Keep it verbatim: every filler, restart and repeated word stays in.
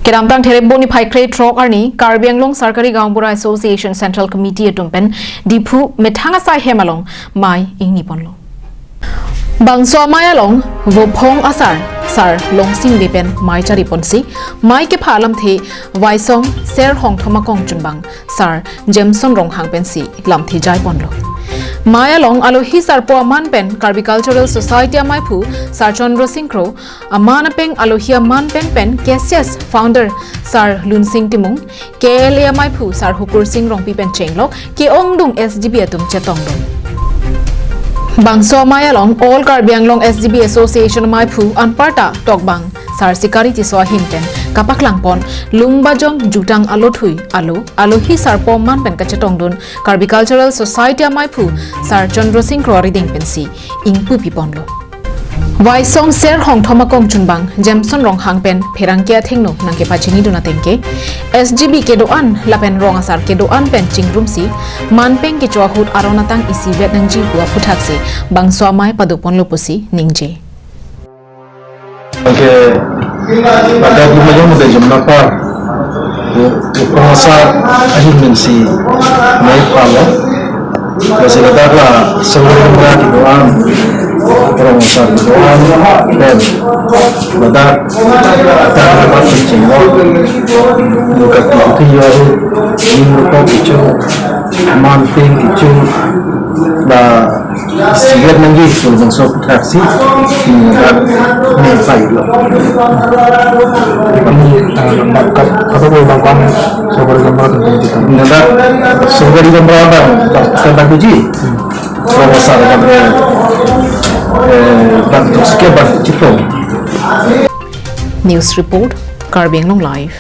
Kedamtang Thereboni phai krethrok arni Karbi Anglong Sarkari Gaonbura Association Central Committee atum pen Diphu methang asai hem along mei ingni ponlo. Bangso amei along Vophong asar, Sar Longsing Bey pen mei chari ponsi, mei kepha alamthe Vaisong Ser Hongthom akong chunbang Sar Jameson Ronghang pensi lamthe jai ponlo. Mei along alohi sarpo aman pen Karbi Cultural Society ameiphu Sar Chandra Sing Kro, aman apeng alohi aman pen pen K C S founder Sar Lunsing Timung, K L A ameiphu Sar Hukur Sing Rongpi pen chenglok ke-ongdung S G B atum chetongdun. Bangso amei along All Karbi Anglong S G B Association ameiphu anparta tokbang Sar Sikari Tisso ahin pen kapaklang pon Lungbajong Jutang Alothui alo alohi sarpo aman pen kachetongdun Karbi Cultural Society ameiphu Sar Chandra Sing Kro arideng pensi ingpu pi ponlo. Vaisong Ser Hongthom akong chunbang Jameson Ronghang pen pherangke athengno nangkepachinidun ateng ke S G B kedo-an lapen rong asar kedo-an pen chingrumsi manpeng kecho ahut aron atang isivet nangji pu aphuthaksi bangso amei pado ponlo pusi ningje. Ke pada di majang muda jam napa. Kongsa ahin pensi mei palo. Basi ladak la sewang mura kedo-an, rong asar kedo-an, pen ladak tang dapat pencheng lo. Buka kedo-an yo, ning rupa kecho, manpeng kecho, la isivet nangji pu bangso aphuthaksi, hmm, ladak mei pailo. Ini, eh, kat-, kata ko bang kan, Sarkari Gaonbura atum pen chetong. Ladak Sarkari Gaonbura abang, bang, kan bang uji. Hmm. Bang asar bang, eh, bang tuk sike bang chetong. News report, Karbi Anglong Live.